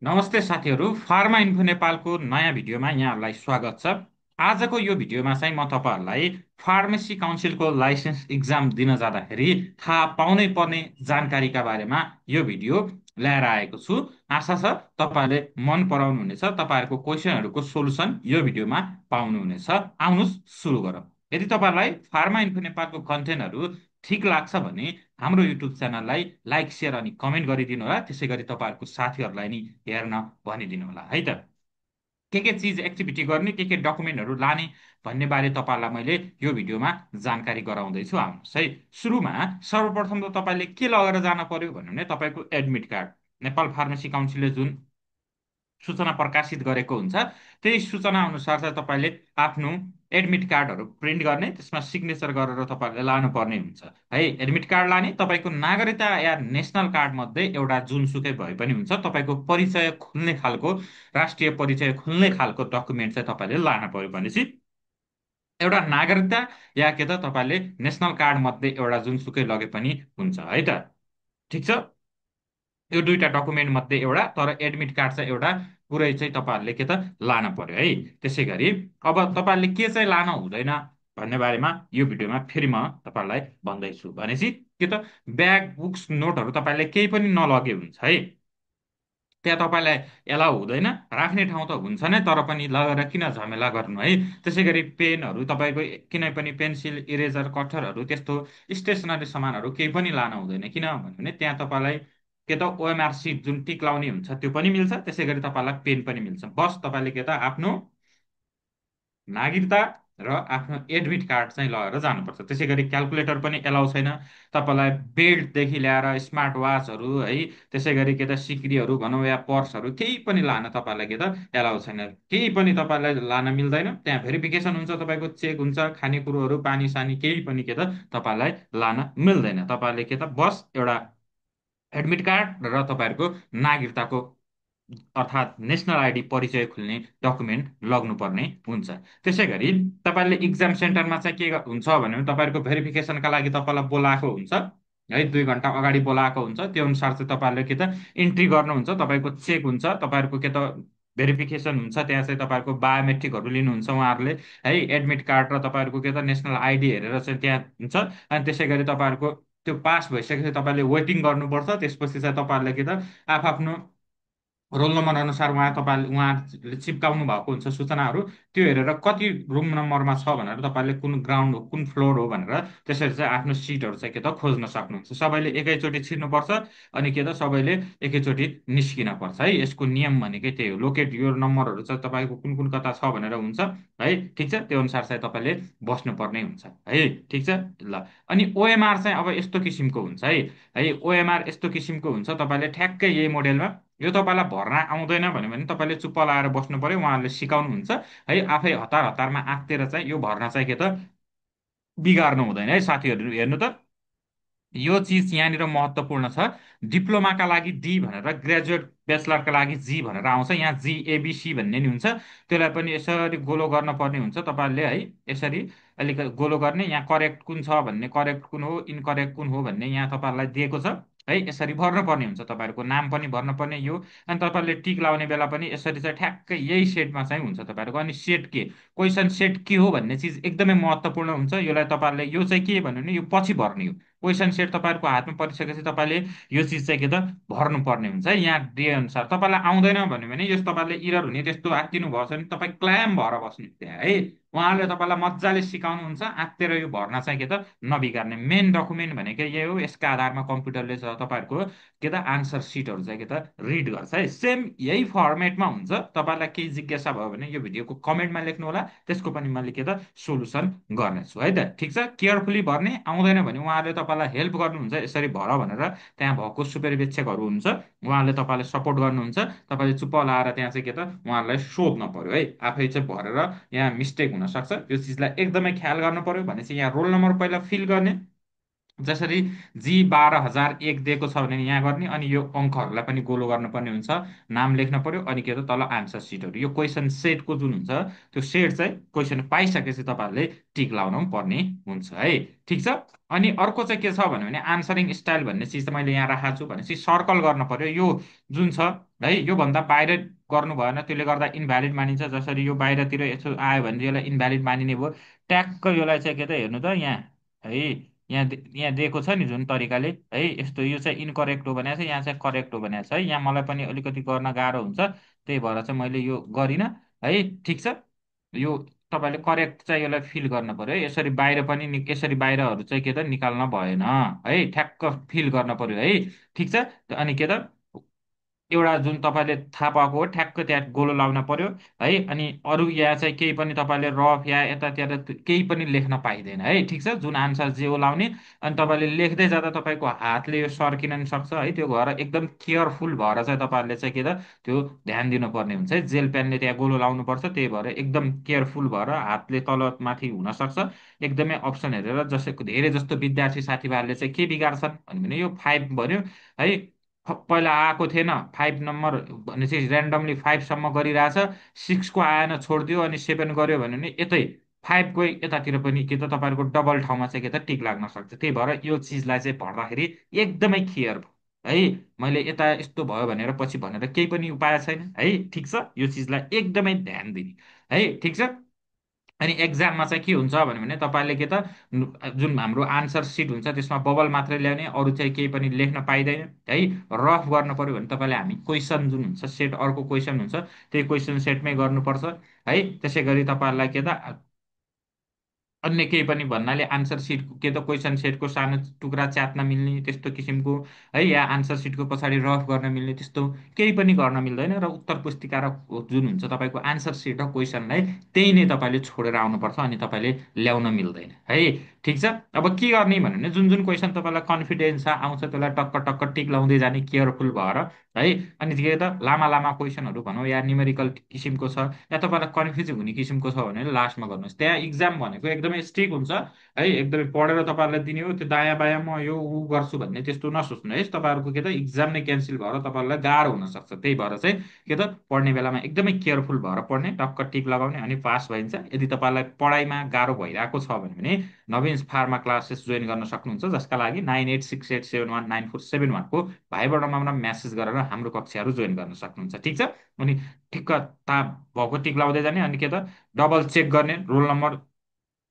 नमस्ते साथीहरू, pharma info नेपालको नयाँ भिडियोमा यहाँहरूलाई स्वागत छ। आजको यो भिडियोमा चाहिँ म तपाईँहरूलाई फार्मेसी काउन्सिलको लाइसेन्स इक्जाम दिन जाँदाखेरि थाहा पाउनै पर्ने जानकारीका बारेमा यो भिडियो ल्याएर आएको छु। आशा छ तपाईँहरूले मन पराउनुहुनेछ। तपाईँहरूको क्वेसनहरूको सोलुसन यो भिडियोमा पाउनुहुनेछ। आउनुहोस् सुरु गरौँ। यदि तपाईँहरूलाई फार्मा इन्फो नेपालको कन्टेन्टहरू ठिक लाग्छ भने हाम्रो युट्युब च्यानललाई लाइक सेयर अनि कमेन्ट गरिदिनु होला। त्यसै गरी तपाईँहरूको साथीहरूलाई नि हेर्न भनिदिनु होला है त। के चिज एक्टिभिटी गर्ने, के डकुमेन्टहरू लाने भन्ने बारे तपाईँहरूलाई मैले यो भिडियोमा जानकारी गराउँदैछु। आउनुहोस् है। सुरुमा सर्वप्रथम त तपाईँले के लगेर जान पर्यो भन्नु भने तपाईँको एडमिट कार्ड। नेपाल फार्मेसी काउन्सिलले जुन सूचना प्रकाशित गरेको हुन्छ त्यही सूचना अनुसार चाहिँ तपाईँले आफ्नो एडमिट कार्डहरू प्रिन्ट गर्ने, त्यसमा सिग्नेचर गरेर तपाईँहरूले लानुपर्ने हुन्छ है। एडमिट कार्ड लाने, तपाईँको नागरिकता या नेसनल कार्ड मध्ये एउटा जुनसुकै भए पनि हुन्छ, तपाईँको परिचय खुल्ने खालको, राष्ट्रिय परिचय खुल्ने खालको डकुमेन्ट चाहिँ तपाईँले लान पर्यो भनेपछि एउटा नागरिकता या के त तपाईँले नेसनल कार्ड मध्ये एउटा जुनसुकै लगे पनि हुन्छ है त। ठिक छ। यो दुईटा डकुमेन्ट मध्ये एउटा, तर एडमिट कार्ड चाहिँ एउटा पुरै चाहिँ तपाईँहरूले के त लान पर्यो है। त्यसै गरी अब तपाईँहरूले के चाहिँ लान हुँदैन भन्ने बारेमा यो भिडियोमा फेरि म तपाईँहरूलाई भन्दैछु भनेपछि के त ब्याग बुक्स नोटहरू तपाईँले केही पनि नलगे हुन्छ है। त्यहाँ तपाईँलाई एलाउ हुँदैन। राख्ने ठाउँ त हुन्छ नै, तर पनि लगेर किन झमेला गर्नु है। त्यसै गरी पेनहरू तपाईँको कुनै पनि पेन्सिल, इरेजर, कटरहरू त्यस्तो स्टेसनरी सामानहरू केही पनि लान हुँदैन। किन भन्नु भने त्यहाँ तपाईँलाई के त ओएमआर सिट जुन टिक लाउने हुन्छ त्यो पनि मिल्छ। त्यसै गरी तपाईँलाई पेन पनि मिल्छ। बस तपाईँले के त आफ्नो नागरिकता र आफ्नो एडमिट कार्ड चाहिँ लगेर जानुपर्छ। त्यसै गरी क्यालकुलेटर पनि एलाउ छैन। तपाईँलाई बेल्टदेखि ल्याएर स्मार्ट वाचहरू है, त्यसै गरी के त सिक्रीहरू भनौँ या पर्सहरू केही पनि लान तपाईँलाई के त एलाउ छैन। केही पनि तपाईँलाई लान मिल्दैन। त्यहाँ भेरिफिकेसन हुन्छ, तपाईँको चेक हुन्छ, खानेकुरोहरू पानी सानी केही पनि के त तपाईँलाई लान मिल्दैन। तपाईँले के त बस एउटा एडमिट कार्ड र तपाईँहरूको नागरिकताको अर्थात् नेसनल आइडी परिचय खुल्ने डकुमेन्ट लग्नुपर्ने हुन्छ। त्यसै गरी तपाईँले इक्जाम सेन्टरमा चाहिँ के हुन्छ भने तपाईँहरूको भेरिफिकेसनका लागि तपाईँलाई बोलाएको हुन्छ है। 2 घन्टा अगाडि बोलाएको हुन्छ। त्यो अनुसार चाहिँ तपाईँहरूले के त इन्ट्री गर्नुहुन्छ, तपाईँको चेक हुन्छ, तपाईँहरूको के त भेरिफिकेसन हुन्छ। त्यहाँ चाहिँ तपाईँहरूको बायोमेट्रिकहरू लिनुहुन्छ उहाँहरूले है। एडमिट कार्ड र तपाईँहरूको के त नेसनल आइडी हेरेर चाहिँ त्यहाँ हुन्छ। अनि त्यसै गरी तपाईँहरूको त्यो पास भइसकेपछि तपाईँले वेटिङ गर्नुपर्छ। त्यसपछि चाहिँ तपाईँहरूले के त आफआफ्नो रोल नम्बर अनुसार उहाँले चिप्काउनु भएको हुन्छ सूचनाहरू। त्यो हेरेर कति रुम नम्बरमा छ भनेर तपाईँले कुन ग्राउन्ड हो, कुन फ्लोर हो भनेर त्यसरी चाहिँ आफ्नो सिटहरू चाहिँ के त खोज्न सक्नुहुन्छ। सबैले एकैचोटि छिर्नुपर्छ अनि के त सबैले एकैचोटि निस्किन पर्छ है। यसको नियम भनेकै त्यही हो। लोकेट यो नम्बरहरू चाहिँ तपाईँको कुन कुन कता छ भनेर हुन्छ है। ठिक छ। त्यो अनुसार चाहिँ तपाईँले बस्नुपर्ने हुन्छ है। ठिक छ ल। अनि ओएमआर चाहिँ अब यस्तो किसिमको हुन्छ है। ओएमआर यस्तो किसिमको हुन्छ, तपाईँले ठ्याक्कै यही मोडेलमा यो तपाईँलाई भर्न आउँदैन भन्यो भने तपाईँले चुप्प लाएर बस्नु पर्यो। उहाँहरूले सिकाउनुहुन्छ है। आफै हतार हतारमा आत्तिएर चाहिँ यो भर्ना चाहिँ के त बिगार्नु हुँदैन है साथीहरू। हेर्नु त, यो चिज यहाँनिर महत्त्वपूर्ण छ। डिप्लोमाका लागि डी भनेर, ग्रेजुएट ब्याचलरका लागि जी भनेर आउँछ। यहाँ जी एबिसी भन्ने नि हुन्छ। त्यसलाई पनि यसरी गोलो गर्न पर्ने हुन्छ तपाईँहरूले है। यसरी अलिक गोलो गर्ने, यहाँ करेक्ट कुन छ भन्ने, करेक्ट कुन हो, इनकरेक्ट कुन हो भन्ने यहाँ तपाईँहरूलाई दिएको छ है। यसरी भर्न पर्ने हुन्छ। तपाईँहरूको नाम पनि भर्न पर्ने यो। अनि तपाईँहरूले टिक लाउने बेला पनि यसरी चाहिँ ठ्याक्कै यही सेटमा चाहिँ हुन्छ तपाईँहरूको। अनि सेट के, क्वेसन सेट के हो भन्ने चिज एकदमै महत्त्वपूर्ण हुन्छ। यसलाई तपाईँहरूले, यो चाहिँ के भन्नु भने यो पछि भर्ने हो। क्वेसन सेट तपाईँहरूको हातमा परिसकेपछि तपाईँले यो चिज चाहिँ के त भर्नुपर्ने हुन्छ है। यहाँ दिए अनुसार तपाईँलाई आउँदैन भन्यो भने यस तपाईँले इरर हुने त्यस्तो आत्तिनु भएको छ भने तपाईँ क्ल्याम भएर बस्ने त्यहाँ है। उहाँले तपाईँलाई मजाले सिकाउनुहुन्छ। आत्तेर यो भर्ना चाहिँ के त नबिगार्ने। मेन डकुमेन्ट भनेकै यही हो। यसका आधारमा कम्प्युटरले तपाईँहरूको के त आन्सर सिटहरू चाहिँ के त रिड गर्छ है। सेम यही फर्मेटमा हुन्छ। तपाईँलाई केही जिज्ञासा भयो भने यो भिडियोको कमेन्टमा लेख्नु होला, त्यसको पनि मैले के त सोल्युसन गर्नेछु है त। ठिक छ। केयरफुली भर्ने, आउँदैन भने उहाँहरूले तपाईँलाई हेल्प गर्नुहुन्छ यसरी भर भनेर। त्यहाँ भएको सुपरिवेक्षकहरू हुन्छ, उहाँहरूले तपाईँलाई सपोर्ट गर्नुहुन्छ। तपाईँले चुप्प लाएर त्यहाँ चाहिँ के त उहाँहरूलाई सोध्न पर्यो है। आफै चाहिँ भरेर यहाँ मिस्टेक हुनसक्छ, त्यो चिजलाई एकदमै ख्याल गर्नु पर्यो। भनेपछि यहाँ रोल नम्बर पहिला फिल गर्ने, जसरी G 12,001 दिएको छ भने यहाँ गर्ने, अनि यो अङ्कहरूलाई पनि गोलो गर्नुपर्ने हुन्छ, नाम लेख्न पर्यो, अनि के त तल आन्सर सिटहरू, यो क्वेसन सेटको जुन हुन्छ त्यो सेट चाहिँ क्वेसन पाइसकेपछि तपाईँहरूले टिक लाउन पनि पर्ने हुन्छ है। ठिक छ। अनि अर्को चाहिँ के छ भने आन्सरिङ स्टाइल भन्ने चिज त मैले यहाँ राखेको छु भनेपछि सर्कल गर्न पर्यो, यो जुन छ है योभन्दा बाहिर गर्नु भएन, त्यसले गर्दा इन्भ्यालिड मानिन्छ। जसरी यो बाहिरतिर यसो आयो भने यसलाई इन्भ्यालिड मानिने भयो। ट्याक्क यसलाई चाहिँ के त हेर्नु त यहाँ है, यहाँ दिएको छ नि जुन तरिकाले है, यस्तो यो चाहिँ इनकरेक्ट हो भनेको छ, यहाँ चाहिँ करेक्ट हो भनेको छ है। यहाँ मलाई पनि अलिकति गर्न गाह्रो हुन्छ, त्यही भएर चाहिँ मैले यो गरिनँ है। ठिक छ। यो तपाईँले करेक्ट चाहिँ यसलाई फिल गर्न पर्यो है। यसरी बाहिर पनि यसरी बाहिरहरू चाहिँ के त निकाल्न भएन है, ठ्याक्क फिल गर्न पर्यो है। ठिक छ। अनि के त एउटा जुन तपाईँले थाहा पाएको हो ठ्याक्क त्यहाँ गोलो लाउन पर्यो है। अनि अरू या चाहिँ केही पनि तपाईँले रफ या यतातिर केही पनि लेख्न पाइँदैन है। ठिक छ। जुन आन्सर जे हो लाउने, अनि तपाईँले लेख्दै जाँदा तपाईँको हातले यो सर्किन नि सक्छ है। त्यो भएर एकदम केयरफुल भएर चाहिँ तपाईँहरूले चाहिँ के त त्यो ध्यान दिनुपर्ने हुन्छ है। जेल पेनले त्यहाँ गोलो लाउनुपर्छ, त्यही भएर एकदम केयरफुल भएर हातले तल माथि हुनसक्छ, एकदमै अप्सन हेरेर। जसको धेरै जस्तो विद्यार्थी साथीभाइहरूले चाहिँ के बिगार्छन् भने यो 5 भन्यो है, पहिला आएको थिएन 5 नम्बर भनेपछि ऱ्यान्डमली 5सम्म गरिरहेछ, 6को आएन छोडिदियो, अनि 7 गर्यो भने नि यतै 5को यतातिर पनि के त तपाईँहरूको डबल ठाउँमा चाहिँ के त टिक लाग्न सक्छ। त्यही भएर यो चिजलाई चाहिँ पढ्दाखेरि एकदमै केयर है। मैले यता यस्तो भयो भनेर पछि भनेर केही पनि उपाय छैन है। ठिक छ। यो चिजलाई एकदमै ध्यान दिने है। ठिक छ। अनि एक्जाममा चाहिँ के हुन्छ भने तपाईँले के त जुन हाम्रो आन्सर सिट हुन्छ त्यसमा बबल मात्रै ल्याउने, अरू चाहिँ केही पनि लेख्न पाइँदैन है। रफ गर्न पर्यो भने तपाईँले हामी क्वेसन जुन हुन्छ सेट, अर्को क्वेसन हुन्छ त्यही क्वेसन सेटमै गर्नुपर्छ है। त्यसै गरी तपाईँहरूलाई के त अन्य केही पनि भन्नाले आन्सर सिटको के त क्वेसन सेटको सानो टुक्रा च्यात्न मिल्ने त्यस्तो किसिमको है, या आन्सर सिटको पछाडि रफ गर्न मिल्ने त्यस्तो केही पनि गर्न मिल्दैन। र उत्तर पुस्तिका र जुन हुन्छ तपाईँको आन्सर सिट र क्वेसनलाई त्यही नै तपाईँले छोडेर आउनुपर्छ, अनि तपाईँले ल्याउन मिल्दैन है। ठिक छ। अब के गर्ने भने जुन जुन क्वेसन तपाईँलाई कन्फिडेन्स छ आउँछ त्यसलाई टक्क टक्क टिक लाउँदै जाने केयरफुल भएर है। अनि के त लामा लामा क्वेसनहरू भनौँ या न्युमेरिकल किसिमको छ, या तपाईँलाई कन्फ्युज हुने किसिमको छ भने लास्टमा गर्नुहोस्। त्यहाँ इक्जाम भनेको एकदमै स्ट्रिक हुन्छ है, एकदमै पढेर तपाईँहरूलाई दिने हो, त्यो दायाँ बायाँ म यो ऊ गर्छु भन्ने त्यस्तो नसोच्नु है। तपाईँहरूको के त इक्जाम नै क्यान्सल भएर तपाईँहरूलाई गाह्रो हुनसक्छ। त्यही भएर चाहिँ के त पढ्ने बेलामा एकदमै केयरफुल भएर पढ्ने, टक्क टिक लगाउने, अनि पास भइन्छ। यदि तपाईँलाई पढाइमा गाह्रो भइरहेको छ भने नवीन्स फार्मा क्लासेस जोइन गर्न सक्नुहुन्छ, जसका लागि 9868719471 को भाइबरमा म्यासेज गरेर हाम्रो कक्षाहरू जोइन गर्न सक्नुहुन्छ। ठिक छ। अनि ठिक्क ता भएको टिक लाउँदै जाने, अनि के त डबल चेक गर्ने रोल नम्बर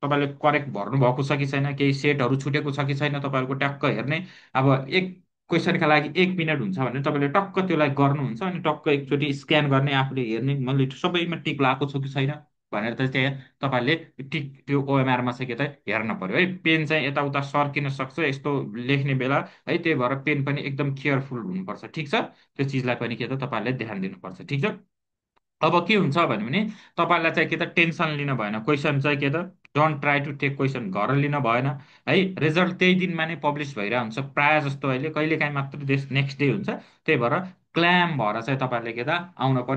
तपाईँले करेक्ट भर्नु भएको छ कि छैन, केही सेटहरू छुटेको छ कि छैन तपाईँहरूको ट्याक्क हेर्ने। अब एक क्वेसनका लागि 1 मिनट हुन्छ भने तपाईँले टक्क त्यसलाई गर्नुहुन्छ, अनि टक्क एकचोटि स्क्यान गर्ने, आफूले हेर्ने मैले सबैमा टिक लगाएको छु कि छैन भनेर त त्यहाँ तपाईँले टिक त्यो ओएमआरमा चाहिँ के त हेर्न पर्यो है। पेन चाहिँ यताउता सर्किन सक्छ यस्तो लेख्ने बेला है, त्यही भएर पेन पनि एकदम केयरफुल हुनुपर्छ। ठिक छ। त्यो चिजलाई पनि के त तपाईँले ध्यान दिनुपर्छ। ठिक छ। अब के हुन्छ भने तपाईँलाई चाहिँ के त टेन्सन लिन भएन, क्वेसन चाहिँ के त don't try to take question घर लिन भएन है। रिजल्ट त्यही दिनमा नै पब्लिस भइरहेको हुन्छ प्रायः जस्तो, अहिले कहिलेकाहीँ मात्र नेक्स्ट डे हुन्छ। त्यही भएर क्ल्याम भएर चाहिँ तपाईँहरूले के त आउन पर्यो।